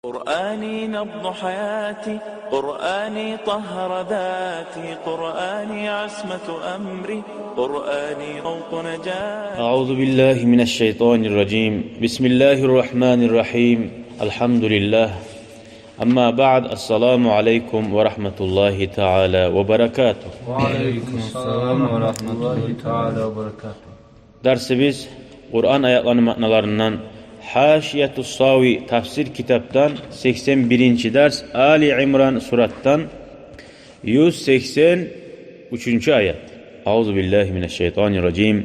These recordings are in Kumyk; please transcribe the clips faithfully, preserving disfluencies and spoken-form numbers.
قرآني نبض حياتي، قرآني طهر ذاتي، قرآني عصمة أمري، قرآني طوق نجاتي. أعوذ بالله من الشيطان الرجيم. بسم الله الرحمن الرحيم. الحمد لله. أما بعد، السلام عليكم ورحمة الله تعالى وبركاته. وعليكم السلام ورحمة الله تعالى وبركاته. Дарсыбыз Къуран аятланы маъналарындан Гьашияту Сави тафсир китапдан, сексен биринчи дарс, Али Имран суратдан, юз сексен уьчюнчю аят. أعوذ بالله من الشيطان الرجيم.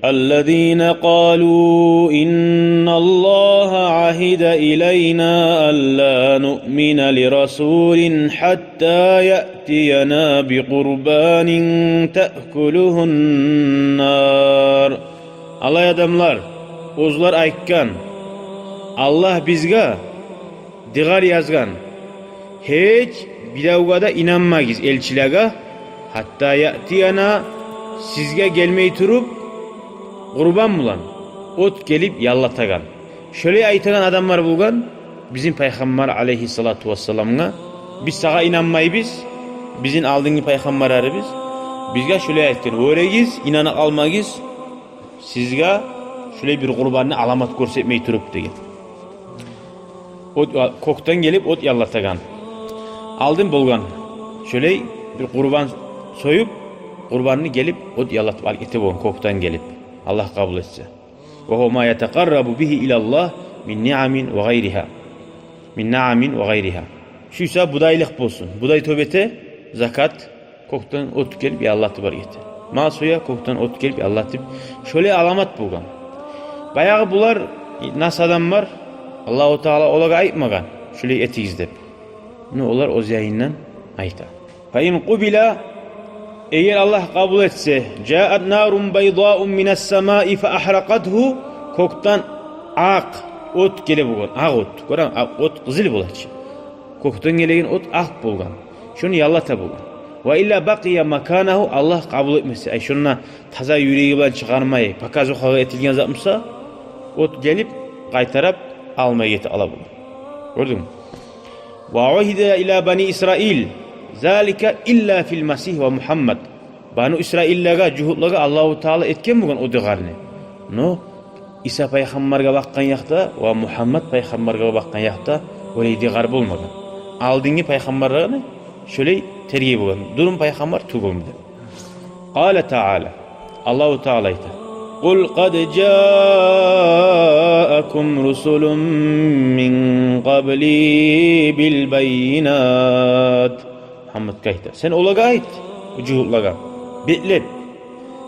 الذين قالوا إن الله عهد إلينا ألا نؤمن لرسول حتى يأتينا بقربان تأكله النار. Алай адамлар, оьзлер айтгъан: «Аллагь бизге дигъар язгъан, гьеч биревге де инанмагъыз, элчилеге, хатта яътияна, сизге гелмей туруп, къурбан булан, от гелип яллатагъан». Шолай айтагъан адамлар болгъан бизин Пайхаммар алейгьиссалату вассаламгъа: «Биз сагъа инанмайбыз, бизин алдынгъы пайхаммарларыбыз бизге шолай айтгъан: „Вёрегиз, инана къалмагъыз, сизге шулай бир къурбанны аламат гёрсетмей туруп“», – деген. От, кёкден гелип от яллатагъан. Алдын болгъан шолай бир къурбан союп, къурбанны гелип от яллатып алып гете болгъан кёкден гелип, Аллагь къабул этсе. «Ва гьува ма ятакъаррабу бигьи илаллагь мин ниамин ва гъайригьа». Мин наамин ва гъайригьа. Шуйса будайлыкъ болсун. Будай тёбете, закат, кёкден от гелип яллатып алып гете. Мал соя, кёкден от гелип яллатып. Шолай аламат болгъан. Баягъы булар, нас адамлар, Аллагьу Таала олагъа айтмагъан шулай этигиз деп. Но олар оьз янындан айта. «Фа ин къубила», эгер Аллагь къабул этсе, «жаат нарун байдау минас самаи фа агьракъатгьу», кёкден акъ от геле болгъан, акъ от. Гёрем, акъ от къызыл бола чы. Кёкден гелеген от акъ болгъан. Шону яллата болгъан. «Ва илла бакъия маканагьу», Аллагь къабул этмесе, ай, шонда таза юреги булан чыгъармай, показухагъа этилген зат буса, от гелип къайтарып алмай гете ала болгъан. Гёрдюнгмю? «Ва угьида ила бани Исраил залика илла фил Масигь ва Мугьаммад». Бану Исраиллагъа, жугьутлагъа Аллагьу Таала этген болгъан о дигъарны. Но Иса пайхаммаргъа бакъгъан якъда ва Мугьаммад пайхаммаргъа бакъгъан якъда олай дигъар болмагъан. Алдынгъы пайхаммарланы шолай тергей болгъан. Дурум пайхаммар тюгюлмю деп. Къала Таала, Аллагьу Таала айта: «Къул къад жаакум русулун мин къабли бил баййинат». Мугьаммадгъа айта. Сен олагъа айт, о жугьутлагъа. Беклеп,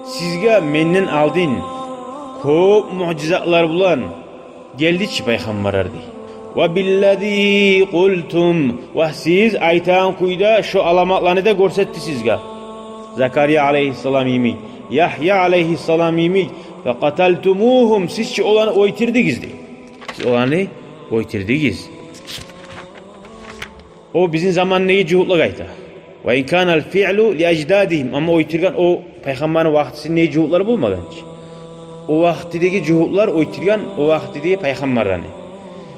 сизге менден алдын кёп муъжизатлар булан гелди чи пайхаммарлар, дей. «Ва биллази къултум», ва сиз айтагъан кюйде шо аламатланы да гёрсетди сизге. Закария алейгьиссалам йимик, Ягья алейгьиссалам йимик. «Фа къаталтумугьум», сиз чи оланы оьлтюрдюгюз, дей. Сиз оланы оьлтюрдюгюз. О бизин замандагъы жугьутлагъа айта. «Ва ин канал фиълу ли аждадигьим», амма оьлтюрген о пайхаммарны вакътисиндеги жугьутлар болмагъан чы. О вакътидеги жугьутлар оьлтюрген о вакътидеги пайхаммарланы.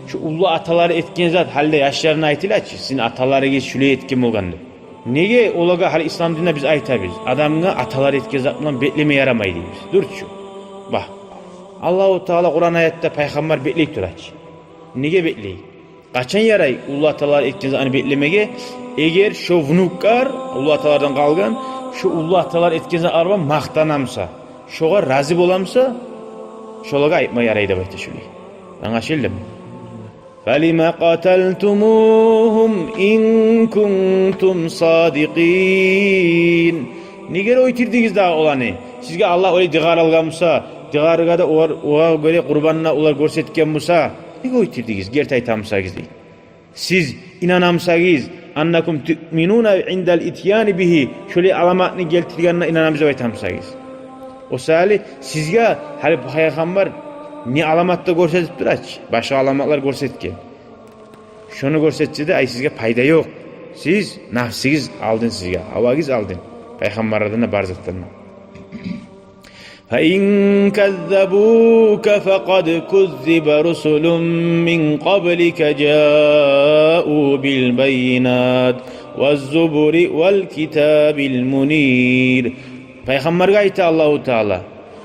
Шу уллу аталары этген зат, гьали де яшларына айтыла чы, сизин аталарыгъыз шулай этген болгъан деп. Неге олагъа гьали ислам динде биз айтабыз, адамгъа аталары этген зат булан беклеме ярамай дейбиз. Дюр чю. Бакъ, Аллагьу Таала Къуран аятда пайхаммар беклей тура чы. Неге беклей? Къачан ярай уллу аталар этген затны беклемеге? Эгер шо внуклар, уллу аталардан къалгъан, шо уллу аталар этген затлар булан макътана буса, шогъар рази бола буса, шолагъа айтма ярай деп айта шулай. Англашылдымы? «Фалима къаталтумугьум ин кунтум садикъин». Неге оьлтюрдюгюз дагъы оланы? Сизге Аллагь олай дигъар алгъан буса, дигъаргъа да олар, огъар гёре къурбанны олар гёрсетген буса, неге оьлтюрдюгюз, герти айтгъан бусагъыз, дей. Сиз инана бусагъыз, «аннакум туъминуна индал итияни бигьи», шолай аламатны гелтиргенде инанабыз деп айта бусагъыз. О саялы сизге гьали бу пайхаммар не аламатда гёрсетип тура чы, башгъа аламатлар гёрсетген. Шону гёрсетсе де, ай, сизге пайда ёкъ. Сиз, нафсигиз алдын сизге, гьавагъыз алдын пайхаммарлардан да, бар затдан да. فإن كذبوك فقد كذب رسل من قبلك جاءوا بالبينات والزبر والكتاب المنير. Пайхаммаргъа айта Аллагьу Таала: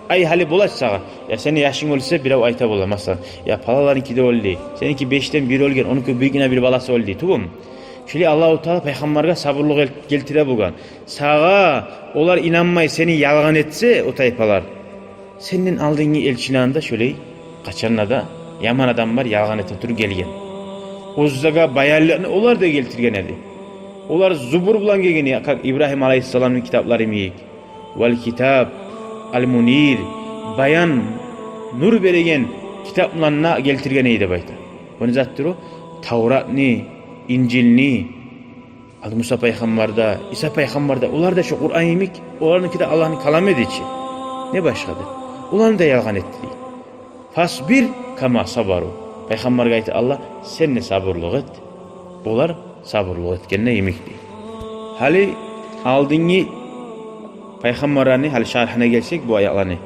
«Ай, гьали болачы сагъа. Я сени яшынг оьлсе, бирев айта бола, масала: я паланларынки де оьлдю, сеники бешден бири оьлген, онуки бир гине бир баласы оьлдю», тюгюлмю? Шолай Аллагьу Таала пайхаммаргъа сабурлукъ гел-, гелтире болгъан. Сагъа олар инанмай, сени ялгъан этсе, о тайпалар, сенден алдынгъы элчилени де шолай, къачан да яман адамлар ялгъан эте туруп гелген. Оьзлеге баянлыкъны олар да гелтирген эди. Олар зубур булан гелген эди, как Ибрагьим алайгьиссаламны китаплары йимик. Вал китаб ал мунир, баян, нюр береген китапланы гелтирген эди деп айта. О не затдыр о? Тавратны, Инжилни, ал Муса пайхаммар да, Иса пайхаммар да, олар да шо Къуран йимик, оларныки де Аллагьны каламы эди чи. Не башгъадыр? Оланы да ялгъан этди дей. Фасбир кама сабару. Пайхаммаргъа айта Аллагь: «Сен де сабурлукъ эт, олар сабурлукъ этгенде йимик», дей. Гьали алдынгъы пайхаммарланы, гьали шархына гелсек бу аятланы,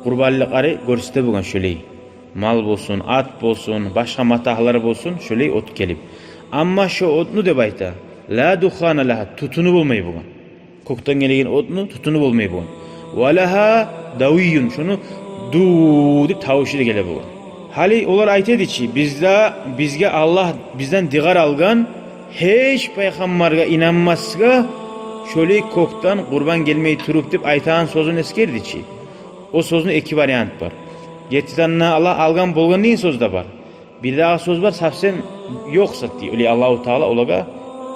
къурбанлыкълары гёрсете болгъан шолай. Мал болсун, ат болсун, башгъа матагьлар болсун, шолай от гелип. Амма шо отну деп айта, ла духана лагьа, тютюню болмай болгъан. Кёкден гелеген отну тютюню болмай болгъан. Ва лагьа давийюн, шону дуу деп тавушу да геле болгъан. Гьали олар айта эди чи: «Бизде, бизге Аллагь бизден дыгъар алгъан, гьеч пайхаммаргъа инанмасгъа, шолай кёкден къурбан гелмей туруп», деп айтагъан сёзюн эсгерди чи. О сёзню эки вариант бар. Гертиден де Аллагь алгъан болгъан деген сёз де бар. Бирдагъы сёз бар, совсем ёкъ зат дей. Олай Аллагьу Таала олагъа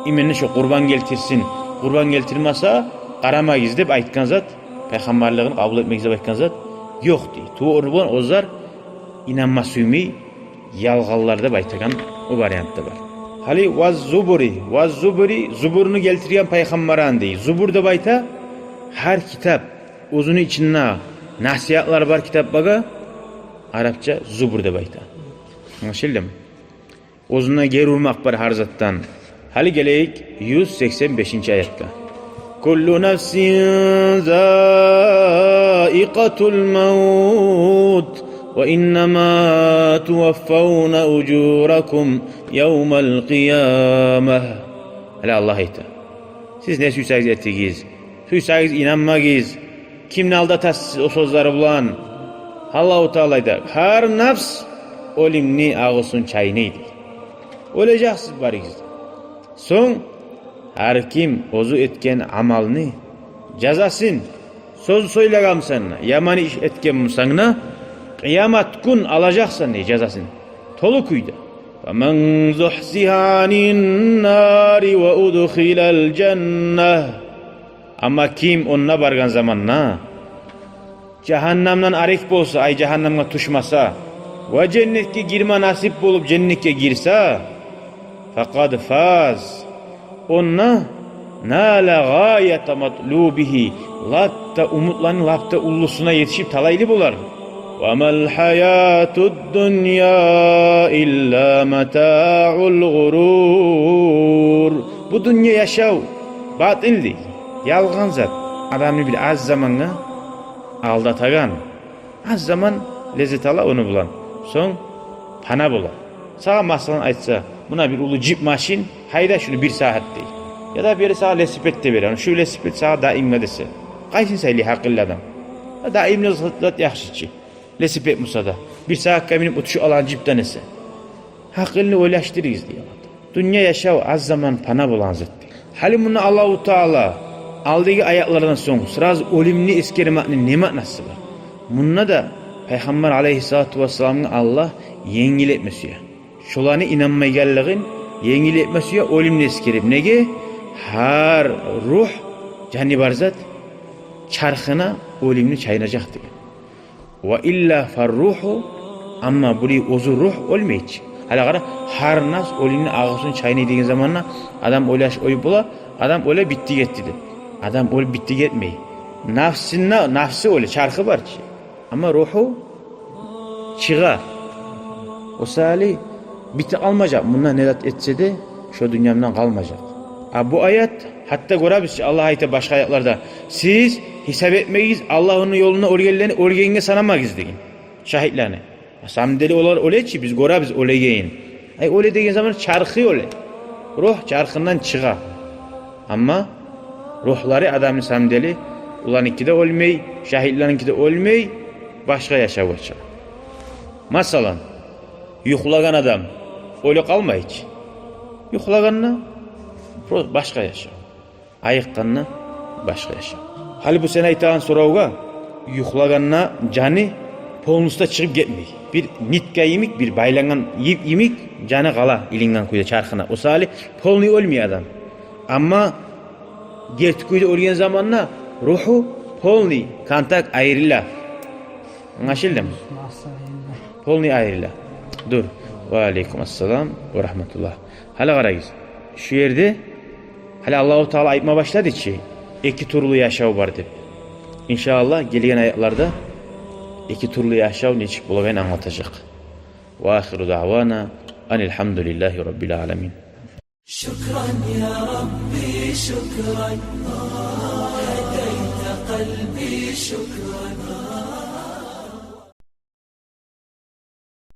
именно шо къурбан гелтирсин, къурбан гелтирмесе, къарамагъыз деп айтгъан зат, пайхаммарлыгъын къабул этмегиз деп айтгъан зат ёкъ дей. Тувра болгъан, оьзлер инанма сюймей, ялгъанлар деп айтагъан о вариант да бар. Гьали ваз зубури, ваз зубури, зубурну гелтирген пайхаммарланы дей. Зубур деп айта гьар китап, оьзюню ичинде насигьатлар бар китаплагъа арапча зубур деп айта. Англашылдымы? Оьзюнде гери урмакъ бар гьар затдан. Гьали гелейик юз сексен бешинчи аятгъа. Куллу нафсин заикъатул мавт, ва иннама туваффавна ужуракум явмал къияма. Гьали Аллагь айта: «Сиз не сюйсегиз этигиз, сюйсегиз инанмагъыз, кимни алдатасыз о сёзлер булан?» Аллагьу Таала айта: «Гьар нафс оьлюмню агъусун чайнай», дей. Оьлежексиз барыгъыз да. Сонг гьар ким оьзю этген амалны жазасын, сёз сёйлеген бусанг да, яман иш этген бусанг да, къыямат гюн алажакъсан дей жазасын толу кюйде. Фаман зухзигьа анин нари ва удхилал жанна. Амма ким онда баргъан заманда жагьаннамдан арек болса, ай, жагьаннамгъа тюшмесе, ва женнетге гирме насип болуп женнетге гирсе, факъад фаз, онда нала гъаята матлубигьи, лап да умутланы лап да уллусуна етишип талайлы болар. Ва мал гьаятуд дунья илла матаъул гъурур. Бу дюнья яшав батил дей, ялгъан зат. Адамны бир аз замангъа алдатагъан. Аз заман леззет ала ону булан, сонг пана бола. Сагъа масала айтса: «Муна бир уллу жип машин, гьайда шуну бир сагьат», дей. Яда бири сагъа велосипед де бере, «Шу велосипед сагъа даимге», десе, къайсын сайлай гьакъыллы адам? Даимге зат, зат яхшы чы, велосипед буса да, бир сагьатгъа минип утуша алагъан жипден эсе. Гьакъылны ойлашдырыгъыз дей. Дюнья яшав аз заман, пана болагъан зат дей. Гьали мунда Аллагьу Таала алдагъы аятлардан сонг сразу оьлюмню эсгермекни не маънасы бар? Мунда да Пайхаммар алайгьиссалату вассаламгъа Аллагь енгил этме сюе. Шоланы инанмайгъанлыгъын енгил этме сюе оьлюмню эсгерип. Неге? Гьар ругь, жаны бар зат, чархына оьлюмню чайнажакъ деген. Ва илла фарруху, амма булай оьзю ругь оьлмей чи. Гьали къара, гьар нафс оьлюмню агъусун чайнай деген заманда адам ойлашып къоюп бола, адам оьле, битди гетди деп. Адам оьлюп битди гетмей. Нафсында, нафсы оьле, чархы бар чы. Амма ругьу чыгъа. О саялы битип къалмажакъ. Мунда не зат этсе де, шо дюньядан къалмажакъ. А бу аят, гьатта гёребиз чи, Аллагь айта башгъа аятларда: «Сиз Гьисап этмегиз, Аллагьны ёлунда оьлгенлени оьлгенге санамагъыз деген. Шагьитлени. На самом деле олар оьле чи, биз гёребиз оьлегенин. Ай, оьле деген заман чархы оьле. Ругь чархындан чыгъа. Амма ругьлары адамны, на самом деле, оланыки де оьлмей, шагьитлериники де оьлмей, башгъа яшавгъа чыгъа. Масала, юхлагъан адам оьле къалмай чы. Юхлагъанда про-, башгъа яшав. Айыкъгъанда башгъа яшав. Гьали бу сен айтагъан соравгъа, юхлагъанда жаны полностью чыгъып гетмей. Бир нитка йимик, бир байлангъан йип йимик, жаны къала илинген кюйде чархына. О саялы полный оьлмей адам. Амма герти кюйде оьлген заманда ругьу полный контакт айрыла. Англашылдымы? Полный айрыла. Дур. Ва алейкум ассалам ва рагьматуллагь. Гьали къарагъыз. Шу ерде гьали Аллагьу Таала айтма башлады чы, эки тюрлю яшав бар деп. Иншааллагь, гелген аятларда эки тюрлю яшав нечик болагъанын англатажакъ. Ва ахиру даъвана анил гьамдулиллагьи раббил аламин. شكرا يا ربي، شكرا. هديت قلبي، شكرا.